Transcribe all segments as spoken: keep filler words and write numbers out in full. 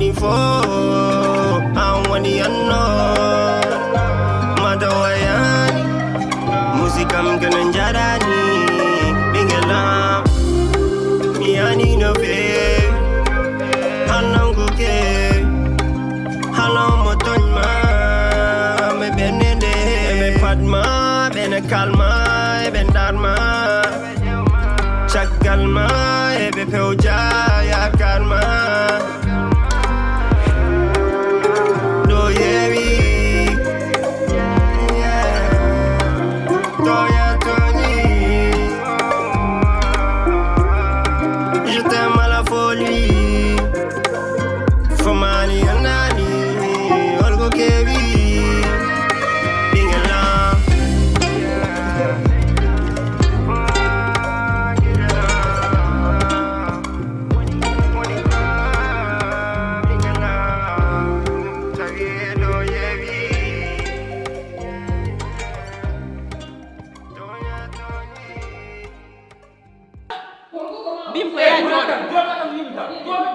Info, an woni anno, mata wayani, musikam kene jarani, ɓingelam, mi yani no fe, halon kuke, halon mo tonyma, me benende, me patma, bene kalma, ben darma. Caggal ma eɓe pewja yaakaar ma. Ɗo yewi. Toya toñi. Je t'aime à la folie. Fomani anani. Olgo kewi. Ɓingelam. Mbimi ko yaa jooɗo. Jooɗo ɗo mbimi tan. Jooɗo.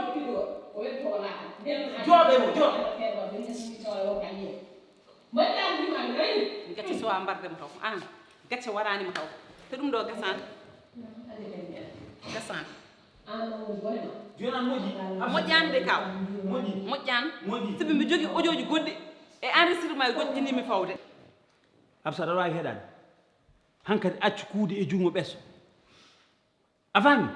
Jooɗo e mo, jooɗo. Gacce suwa mbarde mo taw. An, gacce waraani mo taw. Te ɗum ɗo gasaani. Gasaani. Jooni an moƴƴi. Moƴƴaani de kaw. Moƴƴi. Moƴƴaani. Moƴƴi. Sabi mi jogii audio ji goɗɗi e enregistrement e goɗɗi ɗi mi fawde. Absa, aɗa waawi heɗaade. Hankadi accu kuude e junngo ɓeso. A faami?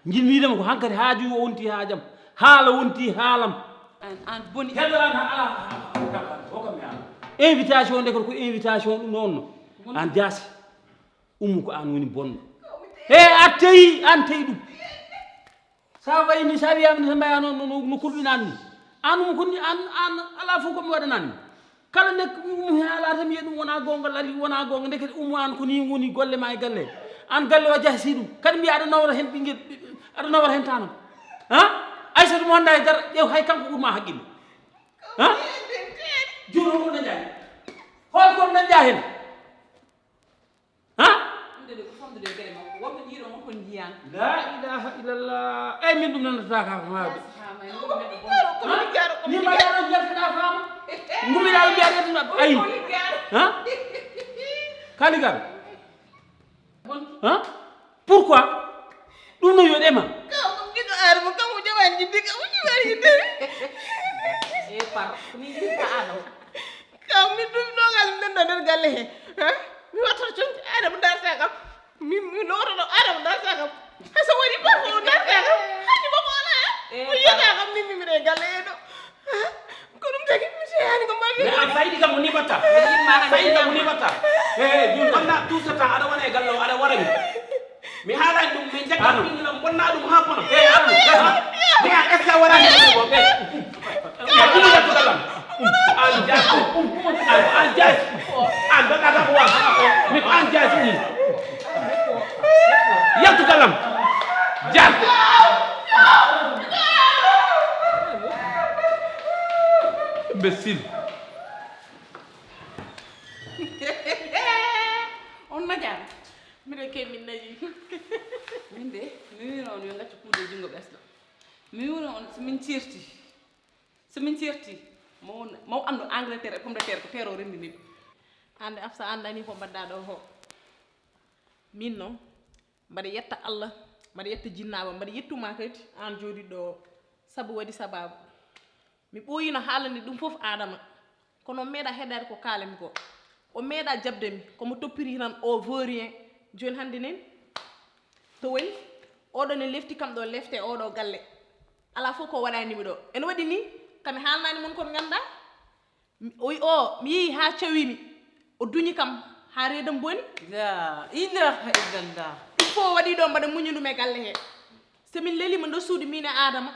Ngin wiidema ko hankadi haaju o wonti haajam. Haala wonti haalam. An, an boni. Heddo an ha ala. Hokam mi ala. Invitation de ko invitation ɗum noon no. An jaasi. Ummu ko an woni bonɗo. He a teyi, an teyi ɗum. Sa wayni sa wiyama ni sa mbaya noon no, no, no kulɓinani ni. An ummu ko ni an, an ala fof ko mi waɗanani. Kala nekk ummu he ala tan wiya ɗum wona gonga lali, wona gonga ndeke ummu an ko ni woni golle ma e galle. An galle o jahsi ɗum. Kadi mbiya aɗa nawra hen ɓinguel, aɗa nawra hen tanam. Ha? Aysatu mo anda e dara, ƴeew hay kanko ɓurma haqqille. Ha? Jooni hol ko dañƴa hen? Hol ko dañƴa hen? Ha? Ɗum de ko famɗude e gere makko. Wonɓe ɗiɗo on ko njiyan. La ilaha illallah. Ey min ɗum nanata ka ko mawde. Ni mbaɗa ɗo jertata fama. Ngumi ɗa mbiya ɗe ɗum ayi. Ha? Kaligal. Ha? Pourquoi? Ɗum no yoɗema. Kaw ɗum giɗo aare mo kam o jaɓani yidde kam o jaɓani yidde. E par ko min jiɗta aɗo. Kaw min ɗum nogal min ɗo nder galle he. Ha? Mi wattoto conci aare mo darta kam. Min mi lowotoɗo aare mo darta kam. Hay so waɗi bafo o darta kam. Hanni bafo ala. Mo yiyata kam min mi miɗe galle he ɗo. Ko ɗum tagi monsieur yani ko mbawi. Mais an saydi kam o nibata. Saydi kam o nibata. He he joni wonna tusata aɗa wona e galle o aɗa warani. Mi haalani ɗum min jagga ɓinguel am bonna ɗum ha bona. He an. Mi an est ce que a warani ɗum ko. An jasi. An an jasi. An daɗa kam wa. Mi ko an jasi ɗum. Yaltu galam. Jar. Imbécile. On naƴaani. Miɗo ke min naƴi. Min de, mi wino on yo ngaccu kuuɗe junngo ɓesɗo. Mi wino on so min ceerti. So min ceerti, mo mo anndu Angleterre e pomme de terre ko teero renndini ɓe. Hannde Absa anndani ko mbaɗɗa ɗo ho. Min noon, mbaɗa yetta Allah, mbaɗa yetta jinnaaba, mbaɗa yettuma kadi aan jooɗiɗo o. Sabu waɗi sabaabu. Mi ɓooyino haalande ɗum fof Aadama. Kono o meeɗa heɗaade ko kaalami ko. O meeɗa jaɓde mi. Ko mo toppiri tan o veut rien. Jooni hannde nen to woni? Oɗo ne lefti kam ɗo lefte oɗo galle. Alaa fof ko waɗanimi ɗo. Ene waɗi ni kami haalnani mon kon ngannda. O wi o mi yehi haa cawimi. O duñi kam haa reedam boni. La ilaha illallah. Ɗum fof o waɗi ɗo mbaɗa muñi ɗum e galle he. So min lelima nder suudu min e Aadama.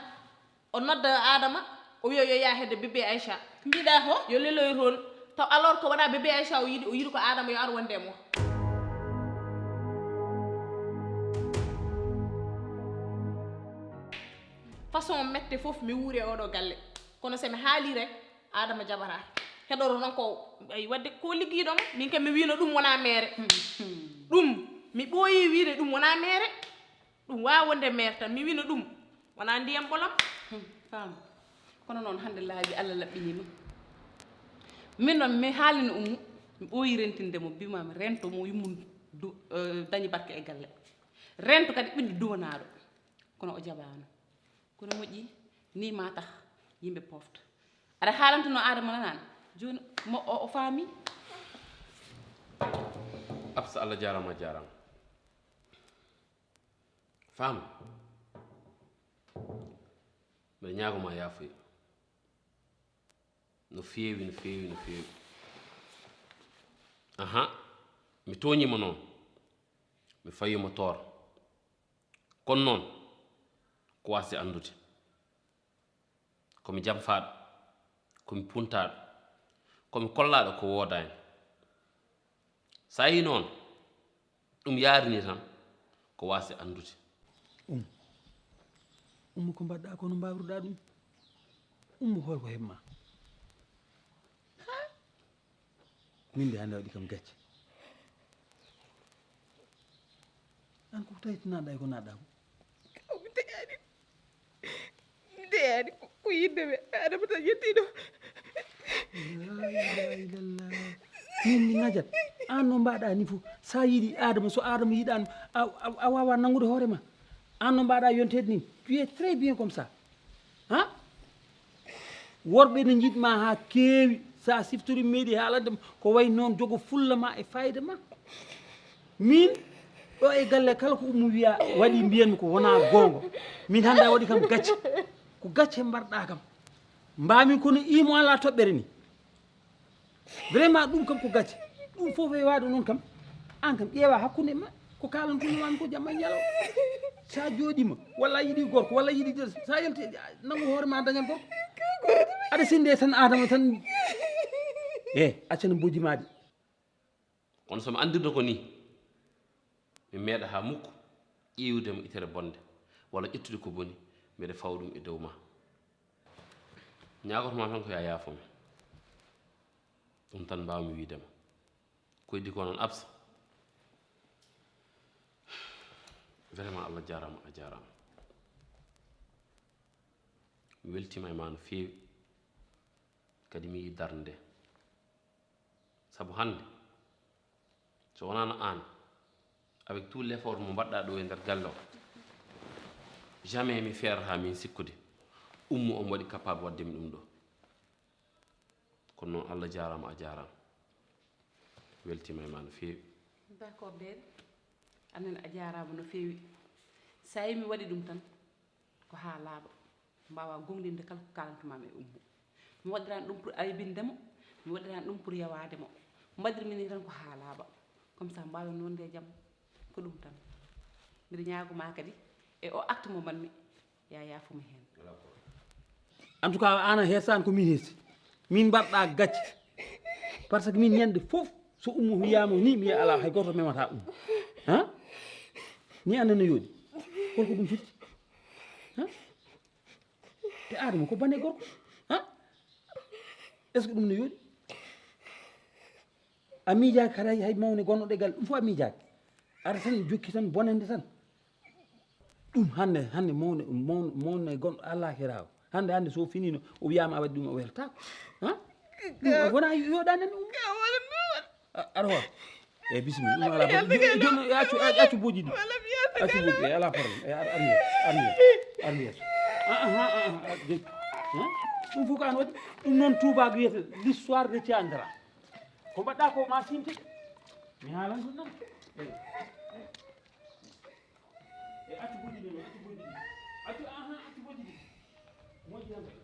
O nodda Aadama, o wiya yo yah hedde bébé Aïcha. Mbiɗa ho? Yo leloy toon. Taw alors ko wona bébé Aïcha o yiɗi, o yiɗi ko Aadama yo ar wonde e mo. Façon mette fof mi wuuri e oɗo galle. Kono so mi haali rek, Aadama jaɓata. Heɗoro noon ko, ay, waɗde ko liggiiɗo mo. Min kam mi wiino ɗum wona meere. Ɗum, mi ɓooyi wiide ɗum wona meere. Ɗum waawa wonde meer tan. Mi wino ɗum wonaa ndiyam ɓolam. Hmm, faam. Kono noon hannde laabi Allah laɓɓiniima. Min noon mi haalino Ummu, mi ɓooyi rentinde mo, mbima mi rento mo yummum du, eh, dañi barke e galle. Rento kadi ɓiɗɗo duwanaaɗo. Kono o jaɓaano. Kono moƴƴi, ni ma tax yimɓe pofta. Aɗa haalantuno Adama nanaan, jooni mo o, o faami. Absa, Allah jaaraama, a jaaraama. Faam, mbeɗa ñaago ma yaafuya. No feewi, no feewi, no feewi. Aha, mi tooñiima noon. Mi fayuma toor. Kono noon, ko waasde anndude. Ko mi jamfaaɗo, ko mi puntaaɗo, ko mi kollaaɗo ko woodaani. So a yii noon, ɗum yaarini tan, ko waasde anndude. Ummu, Ummu, ko mbaɗɗa ko, no mbaawruɗa ɗum? Ummu, hol ko heɓ ma? Min de hannde waɗi kam gacce. An ko tawi naɗɗa e ko naɗɗa ko? Kaw mi deyaani. Mi deyaani ko yidde ɓe. Adama tan yettiɗo. La ilaha illallah. Min mi najat. An no mbaɗa ni fof, sa yiɗi Adama, so Adama yiɗano, a, a, a wawa nanngude hoore ma. An no mbaɗa yonteede ni. Tu es très bien comme ça. Ha? Worɓe ne njiɗ ma ha keewi. Sa siftori meeɗi haalande ma ko way noon, jogo fulla ma e fayida ma. Min ɗo e galle kala ko Ummu wiya waɗi, mbiyanmi ko wona goonga. Min hannde a waɗi kam gacce. Ko gacce mbarɗa kam. Mbami kono imo ala toɓɓere ni. Vraiment ɗum kam ko gacce. Ɗum fof e waade noon kam, an kam ƴeewa hakkunde ma. Ko kalantuno mami ko jamma e ñalawma. Sa jooɗima walla a yiɗi gorko walla a yiɗi debbo, sa yalti nangu hoore ma dañal gorko. Aɗa sinde tan Adama tan. E accana mboji maɗi. Kono so mi anndirno ko nii, mi meeɗa haa mukku ƴeewde mo itere bonnde walla ƴettude ko boni, mbeɗa fawa ɗum e dow maa. Ñaagoto maa tan ko yo a yaafo mi. Ɗum tan mbaawmi wiyde ma. Ko iddi ko noon Absa. Vraiment Allah jaaraama, a jaaraama. Mi weltiima e maa no feewi. Kadi mi yii darnde nde. Sabu hannde, so wonaano aan, avec tout l'effort mo mbaɗɗaa ɗo e nder galle o, jamais mi feerata min sikkude Ummu omo waɗi capable waɗde mi ɗum ɗo. Kono noon, Allah jaaraama, a jaaraama. Mi weltiima e maa no feewi. D'accord, Beeri. Amen, a jaaraama no feewi. So a yii mi waɗi ɗum tan, ko haa laaɓa, mbaawa goongɗinde kala ko kaalantu maa mi e Ummu. Mi waɗiraani ɗum pour aybinde mo, mi waɗiraani ɗum pour yawaade mo. Mbaɗir-mi nii tan ko haa laaɓa. Comme ça, mbaawen wonde e jam. Ko ɗum tan. Mbiɗa ñaago maa kadi, e o acte mo mbaɗ-mi, ya yaafo mi heen. En tout cas, aan a heesaani, ko min heesi. Min mbaɗɗa gacce. Par ce que min ñande fof, so Ummu wiyaama ni, mi wiya alaa, hay gooto memata Ummu. Ha? Ni annda no yooɗi. Holko ɗum firti? Ha? Te Adama ko bane gorko. Ha? Est-ce que ɗum no yooɗi? A miijaaki kadi hay, hay mawne gonnoɗo e galle, ɗum fof a miijaaki. Aɗa tan jokki tan bonande tan. Ɗum hannde, hannde mawne, mawne, mawne gonɗo Allahira o. Hannde, hannde so finino, o wiyaama a waɗi ɗum, o weltaako. Ha? Ɗum wona yooɗaani ɗum. A-, aɗa hoora. E bisimilla, ɗum alaa problème. Jooni, jooni, accu, accu bojji ɗi. Accu bojji, e alaa problème. E ar-, armi, armi, armi. Ah, ah, ah, ah, ah, jooni. Ha? Ɗum fof ko an waɗi. Ɗum noon tuubaaku wiyata, l'histoire retiendra. Ko mbaɗɗa ko ma simte. Mi haalan ɗum noon. Eyi. E accu bojji ɗi noon, accu bojji ɗi. Accu, aha, accu bojji ɗi. Moƴƴi tan kay.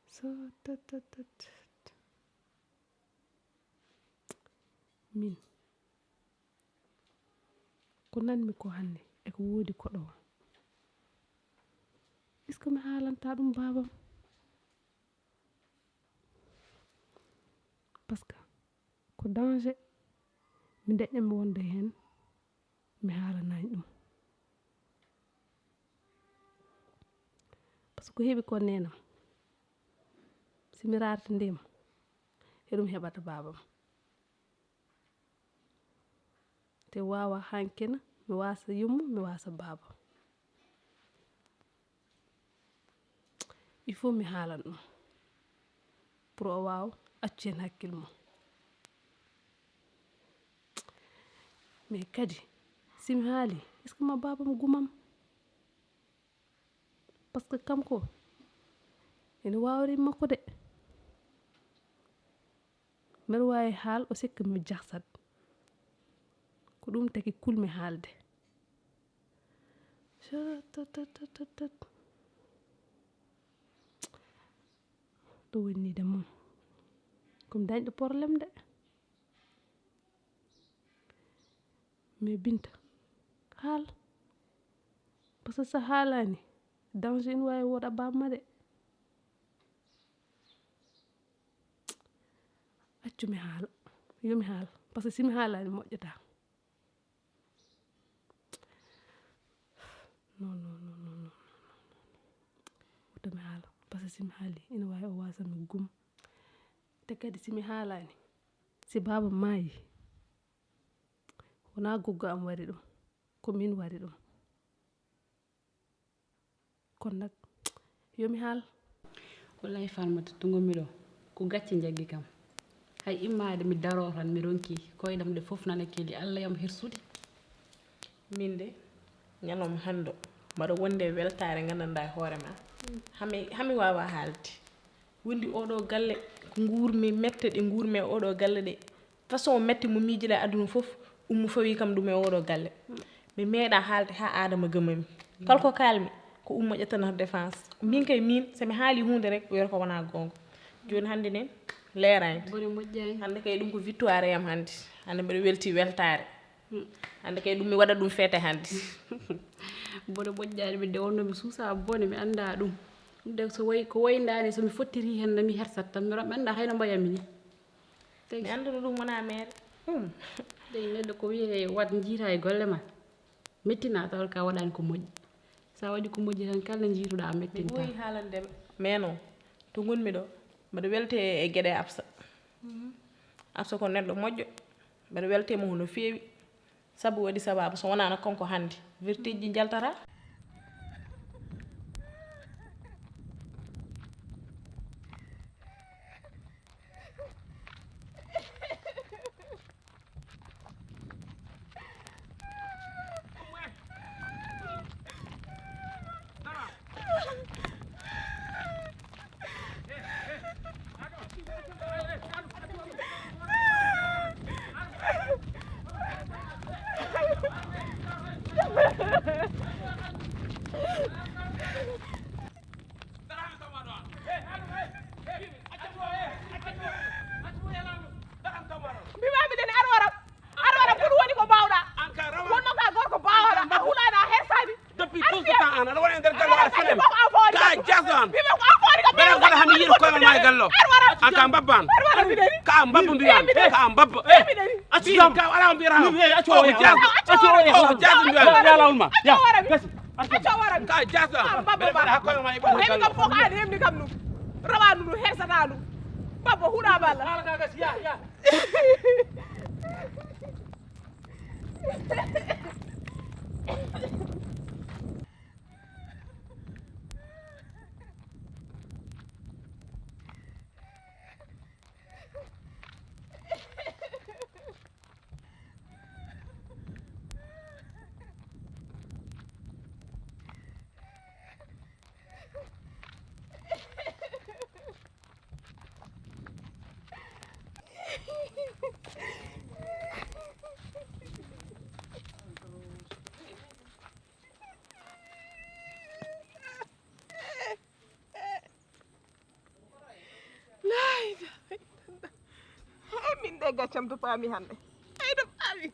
So tot, tot, tot. Min, ko nanmi ko hannde e ko woodi ko ɗo, est-ce que mi haalanta ɗum baabam? Parce que ko danger mi deƴƴa mi wonda heen, mi haalanaani ɗum. Parce que ko heɓi ko neenam, si mi raartindii mo, heɗum heɓata baabam. Te waawa hankina Mi waasa yumma, mi waasa baaba. Il faut mi haalan ɗum. Pour o waawa accu heen hakkil mum. Mais kadi, si mi haali, est-ce que ma baaba mo gumam? Parce que kanko, ene waawri makko de. Mbeɗa waawi haal, o sikka mi jahsat. Ko ɗum tagi kulmi haalde. Ɗo woni de mum. Ko mi dañɗo problème de. Mais Binta, haal. Parce que so haalaani, danger ene waawi woɗa baaba ma de. Accu mi haala. Yo mi haal. Parce que si mi haalaani, moƴƴataa. Non, non, non, non, non, non, non. Woto mi haala. Parce que si mi haali, ene waawi o waasa mi gum. Te kadi si mi haalaani, si baaba maayi, wonaa goggo am waɗi ɗum. Ko min waɗi ɗum. Kono nag, yo mi haal. Wallahi Falmata, to ngonmi ɗo, ko gacce njaggi kam. Hay immaade mi daroo tan, mi ronki koyɗam ɗe fof nana keli, Allah yam hirsude. Min de, ñalawma hannde o, mbaɗa wonde e weltaare nganndanɗaa e hoore ma. Hami, hami waawa haalde. Wondi oɗo galle, ko nguurmi, mette ɗe nguurmi e oɗo galle ɗe. Façon mette mo miijila aduna fof, Ummu fawi kam ɗum e oɗo galle. Mi meeɗa haalde haa Adama gëmami. Kala ko kaalmi, ko Ummu ƴettata défense. Min kay min, so mi haali huunde rek, wiyata ko wonaa goonga. Jooni hannde nen, leeraani. Bone moƴƴaani. Hannde kay ɗum ko victoire yam hannde. Hannde mbeɗa welti weltaare. Hmm. Hannde kay ɗum mi waɗa ɗum feete hannde. Bone moƴƴaani, min de wonno mi suusa bone, mi annda ɗum. Ɗum de so wayi, ko wayi ndaani, so mi fottiri heen, no mi hersat tan, mi ro-, mi annda hay no mbayatmi ni. Tey. Mi annduno ɗum wonaa meere. Hmm. Tey neɗɗo ko wiyee wat njiita e golle ma. Mettina taw ka waɗaani ko moƴƴi. Sa waɗi ko moƴƴi tan, kala njiituɗaa a Mi mettinta. Ɓooyi haalande ɓe. Mais non, to ngonmi ɗo, mbeɗa welte e geɗe Absa. Mhm. Absa ko neɗɗo moƴƴo. Mbeɗa welte mo no feewi. Sabu waɗi sababu, so wonaano kanko hannde, vertige ɗi njaltata. Mbimaami de ne aɗa wara. Aɗa waɗa ko ɗum woni ko mbaawɗaa. An ka rawan. Wonno ka gorko baawɗo, a hulaani, a hersaani. Depuis tout ce temps, an aɗa wona e nder galle, aɗa fenen. Ka jaso an. Beren kala hami yiɗi koyma ma e gallo. An ka mbabba an. Ka mbabba mbiyan. Ka mbabba. Accu jam. Ka ala mbiyata. Accu o. Accu o. Jaso mbiyan. Ya. Ka jaso an. Beren kala koyma ma e gallo. Kam fof aɗa hemni kam ɗum. Rawaanu ɗum, hersataa ɗum. Baba huɗa balla. Ala ka gas, ya, ya. Laa ilaaha illallah. Hey, min de gaccam to paami hannde. Hey, to paami.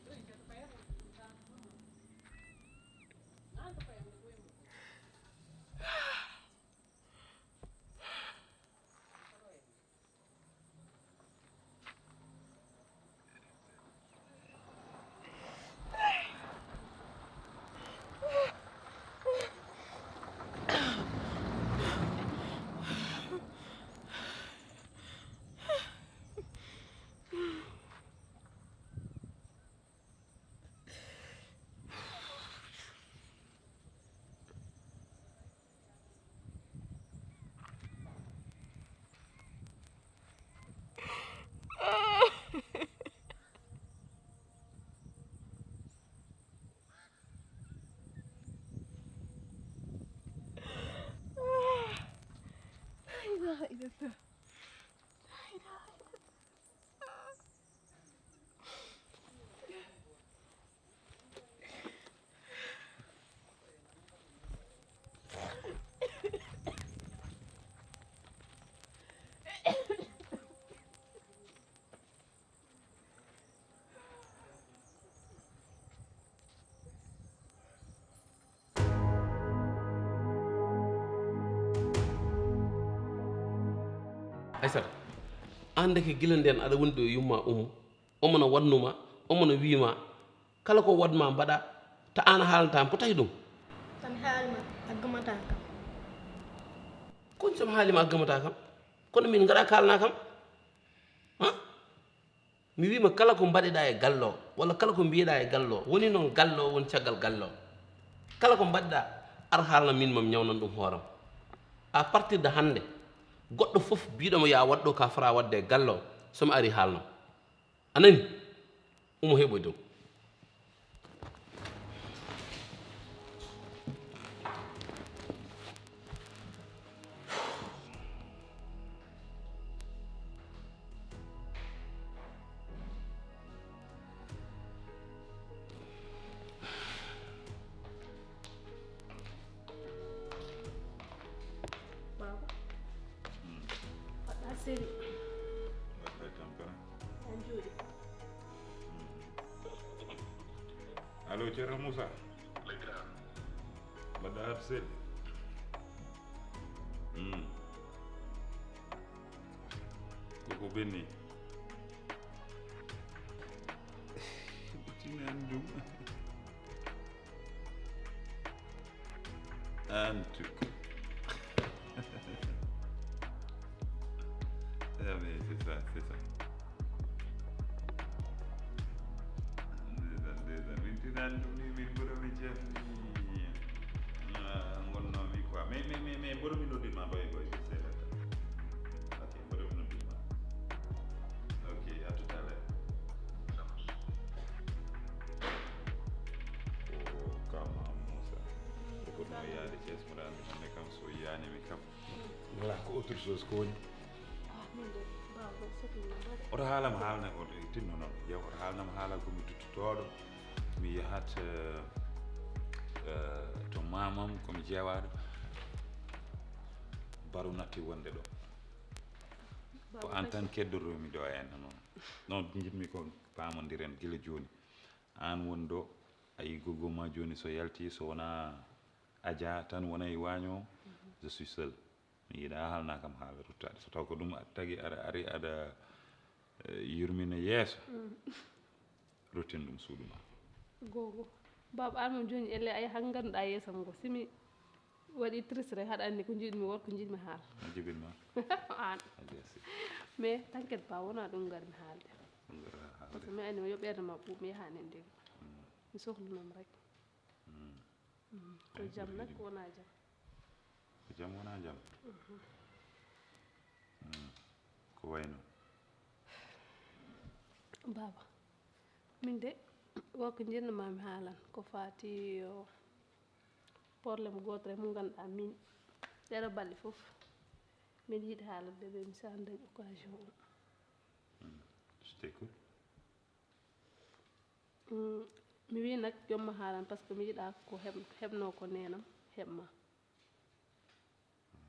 Aysata, aan ndeke gila ndeen aɗa wondi ɗo e yumma Umu, omo no waɗnuma, omo no wiima, kala ko waɗma mbaɗa, ta aan a haalanta am ko tawi ɗum? Tan haalma a gamataa kam. Kono so mi haalima a gamataa kam, kono min ngaɗa kaalana kam? Ha? Mi wiima kala ko mbaɗeɗa e galle o, walla kala ko mbiyeɗa e galle o, woni noon galle o woni caggal galle o. Kala ko mbaɗeɗa, ar haalna min, mami ñawnan ɗum hooram. À partir de hannde, goɗɗo fof biɗomo ya waɗ ɗo ka fora waɗde e galle o, so mi ari haalnam. A nani? Umo heɓoy dow. Baaba. Mbaɗɗa seli. Mbaɗɗa tampere. An jooɗi. Allo, Ceerno Moussa. Mbaɗɗa hat seli. Hmm. Koko benni. Tinan ɗum. En tout cas. Ah, mais c'est ça, c'est ça. Ndeysaan, ndeysaan. Min tinan ɗum ni, min ɓura mi jafni. Ah, ngonnoomi quoi. Mais, mais, mais, mais, ɓura mi noddi ma, boy, boy, c'est ça. Ok, ɓura mi noddi ma. Ok, à tout à l'heure. O kama Moussa. Ko ɗum yaade Thiès, mboɗo anndi hannde kam so yiyaani mi kam. Voilà, ko autre chose ko woni. Ah, min de, baaba, fof mi mbaɗa. Oto haalam haalne ko tinno noon. Yew, oto haalnam haala ko mi duttotooɗo. Mi yahat, eh, eh, to mamam, ko mi jeewaaɗo. Baru natti wonde ɗo. Ko an tan keddoroomi ɗo e enna noon. Noon njiɗmi ko paamondiren gila jooni. Aan woni ɗo, a yii gogo ma jooni so yalti, so wonaa Adja tan wona e waaño, je suis seul. Mi yiɗaa haalna kam haala ruttaade. So taw ko ɗum tagi aɗa ari aɗa, eh, yurmina yeeso, ruttin ɗum suudu ma. Gogo. Baaba, aan moom jooni elle ay han ngannduɗaa yeeso am ngo. Si mi waɗi triste rek, haɗa anndi ko njiɗmi worko njiɗmi haal. A jibin ma. Aan. A jeesi. Mais t'inquiète pas, wonaa ɗum ngarmi haalde. Ɗum ngarmi haalde. Parce que mi anndi yo ɓeerde ma ɓuuɓ, mi yahaani e ndeen. Mm. Mi sohluno mo rek. Mm. Mm. Ko jam nag, ko wonaa jam. Ko jam wonaa jam. Mhm. Mm. Ko wayno? Baaba, min de, wo ko njiɗno-maa mi haalan, ko faati yo problème gooto rek mo ngannduɗaa min, ɗeɗo balɗe fof, miɗo yiɗi haalande ɓe, mi saan dañ occasion o. Mm. Je t'écoute. Mm, mi wii nak, jomma haalan, parce que mi yiɗaa ko heɓ-, heɓnoo ko neenam, heɓ ma.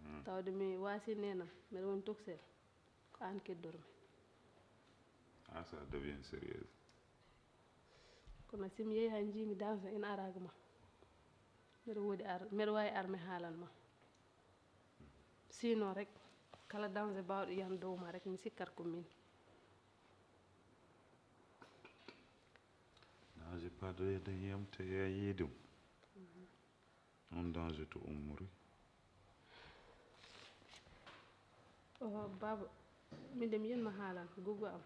Mhm. Tawde mi waasi neenam, mbeɗa woni toksel, ko aan keddormi. Ah, ça devient sérieux. Kono si mi yehi han njiimi danse ina araaka ma. Mbeɗa woodi ar-, mbeɗa waawi ar mi haalan ma. Sinon rek, kala danger baawɗo yan dow ma rek, mi sikkat ko min. Danger baawɗo yan dow ma, te a yii ɗum. Mhm. On danger to ummori. Oh, baaba, min de mi yiɗno haalan, gogo am.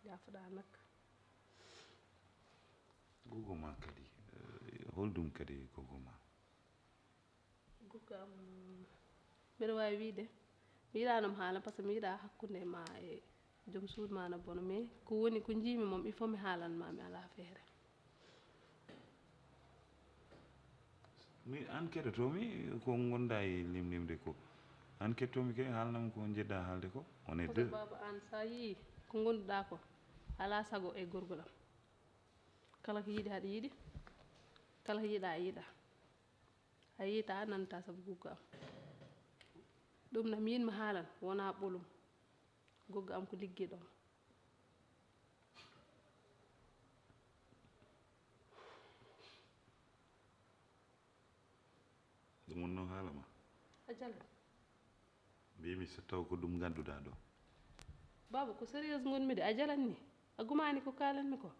Jaafoɗaa nak. Gogo ma kadi, eh, holɗum kadi gogo ma? Gogo am, mbeɗa waawi wiyde, mi yiɗaano mo haala, par ce que mi yiɗaa hakkunde ma e joom suudu ma na bono, mais ko woni, ko njiimi moom, il faut mi haalan ma, mi alaa feere. Mi, aan keɗotoomi, ko ngonɗaa e limlimde ko, Aan kettoomi kay, haalnam ko njiɗ-ɗaa haalde ko. On est deux. Baaba, aan so a yii ko ngondu-ɗaa ko, alaa sago e gorgol am. Kala ko yiɗi aɗa yiɗi, kala ko yiɗaa a yiɗaa. A yiytaa, a nanataa sabu goggo am. Ɗum na miin mi haalan, wonaa ɓolum. Goggo am ko liggiiɗo am. Ɗum wonnoo haala ma? A jalan. Mbiimi so taw ko ɗum ngadduɗaa ɗo. Baaba, ko sérieux ngonmi de, a jalan ni. A gumaani ko kaalanmi ko.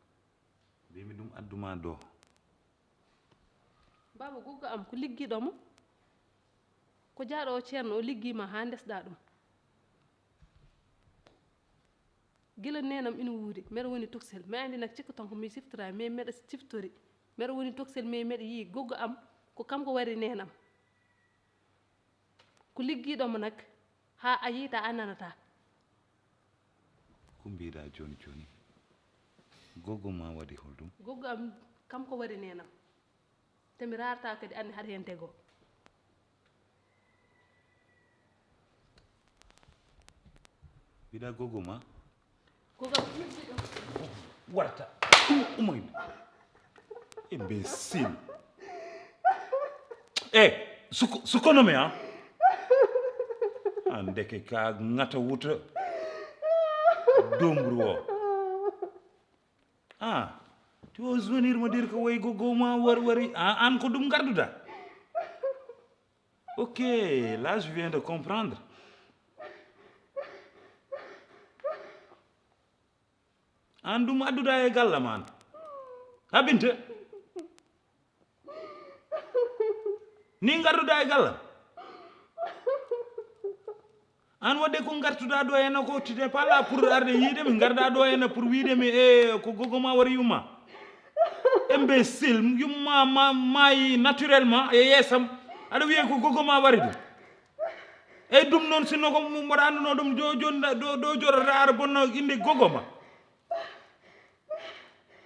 Mbiimi ɗum addu ma ɗo. Baaba, goggo am ko liggiiɗo mo. Ko jaaɗo o ceerno, o liggii ma haa ndesɗaa ɗum. Gila neenam ina wuuri, mbeɗa woni toksel. Mi anndi nak cikkaton ko mi siftoraa, mais mbeɗa siftori. Mbeɗa woni toksel, mais mbeɗa yii goggo am, ko kanko wari neenam. Ko liggiiɗo mo nak, haa a yiytaa, a nanataa. Ko mbiɗaa jooni jooni? Goggo ma waɗi holɗum? Goggo am, kanko wari neenam. Te mi raartaa kadi anndi haɗa heen degoo. Mbiɗa goggo ma? Goggo am, warta. Umayna. Imbécile. Eh, suko, sukono me, ah. Ah, ndeke ka ngata wuta. Dombru o. Ah, tu oses venir me dire que way goggo ma war wari. Ah, aan ko ɗum ngarduɗaa? Ok, là je viens de comprendre. Aan ɗum adduɗaa e galle ma aan? Ha Binta? Ni ngarduɗaa e galle am? Aan waɗde ko ngartuɗaa ɗo henna ko, tu n'es pas là pour arde yiide mi, ngarɗaa ɗo henna pour wiide mi e ko goggo ma wari yumma. Imbécile, yumma ma maayi naturellement e yeesam. Aɗa wiya ko goggo ma wari ɗum. Eyi ɗum noon, sinno ko mo-, mboɗo annduno ɗum, jo-, joni ɗo, ɗo, ɗo joɗata aɗa bonna innde goggo ma.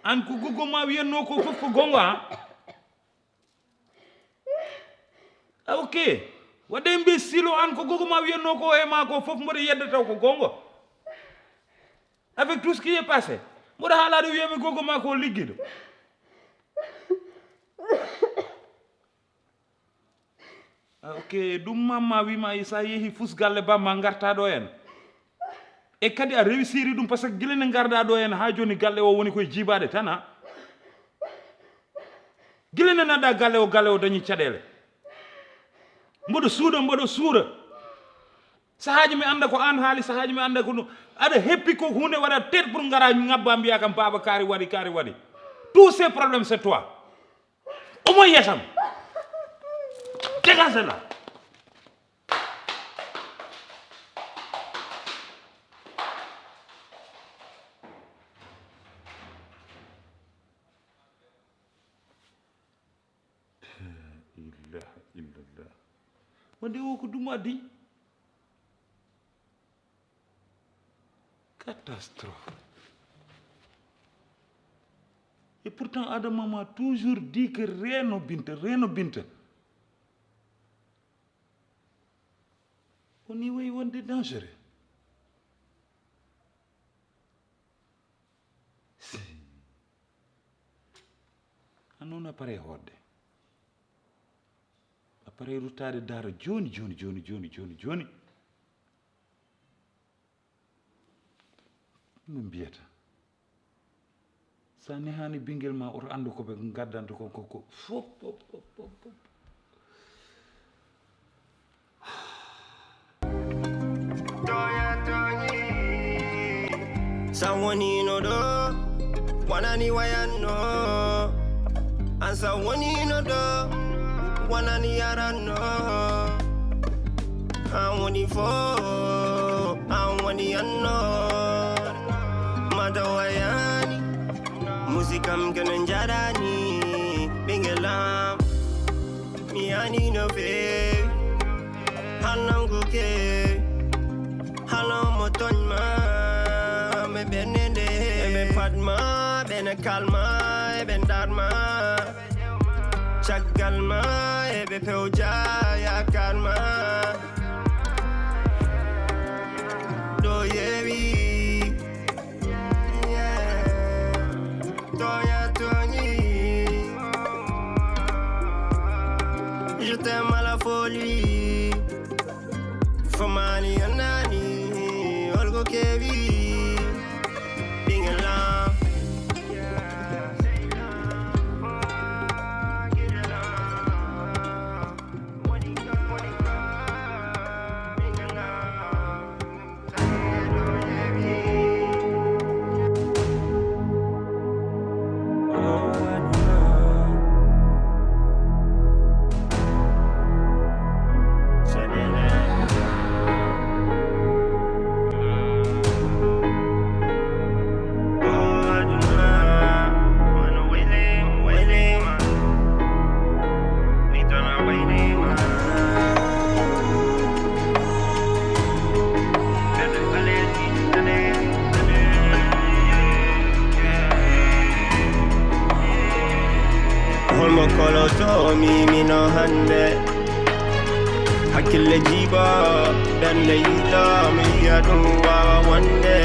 Aan ko goggo ma wiyatno ko fof ko gonga, ha? Ah, ok. Waɗde imbécile o, aan ko goggo ma wiyatno ko e ma ko fof mboɗo yedda taw ko gonga. Avec tout ce qui est passé, mboɗo haalaade wiyami goggo ma ko liggiiɗo. Ah, ok, ɗum mamma wima sa yeehi fus galle bamma ngarta ɗo en. E kadi a réussiri ɗum, parce que gila ne ngarɗa ɗo en ha joni galle o woni koye jiibaade tan, ha? Gila ne naɗɗa galle o, galle o dañi caɗeele. Mboɗo suuɗa, mboɗo suura. Sahaaji mi annda ko aan haali, sahaaji mi annda ko ɗum. Aɗa heppi ko huunde waɗa tet pour ngara ngabba mbiya kam baaba kaari waɗi, kaari waɗi. Tous ces problèmes, c'est toi. Omo yiyata mo. Dégagez là. La ilaha illallah. Wonde o ko ɗum addi? Catastrophe. Et pourtant, Adama m'a toujours dit que reeno Binta, reeno Binta. Ko ni wayi wonde dangereux. Si. A noon a pare hoɗde. A pare ruttaade daara jooni, jooni, jooni, jooni, jooni, jooni. Ɗum mbiyata. Sa nehaani ɓinngel ma, oto anndu ko ɓe ngaddanta kon ko, ko fof, fof, fof, fof, fof. Sa wonino ɗo, wonani wayanno. An sa wonino ɗo, wonani yaranno. An woni fo, an woni yanno. Mata wayani, musikam kene njaɗani, ɓinngel am. Mi yani no feewi, hannanguke, hano mo tooñ ma, mi ɓernde nde. Eɓe paɗ ma, ɓe ne kal ma, eɓe ndar ma. Caggal ma, eɓe pewja yaakaar ma. Tem a la folie. Famani anani, olgo kevi. Ɓingel am. Holmo koloto mi mino hande. Hakkille jiiba, ɓernde yiilo, mi yiya ɗum wawa wonde.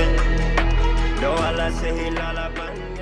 Ɗo ala sehil ala bande.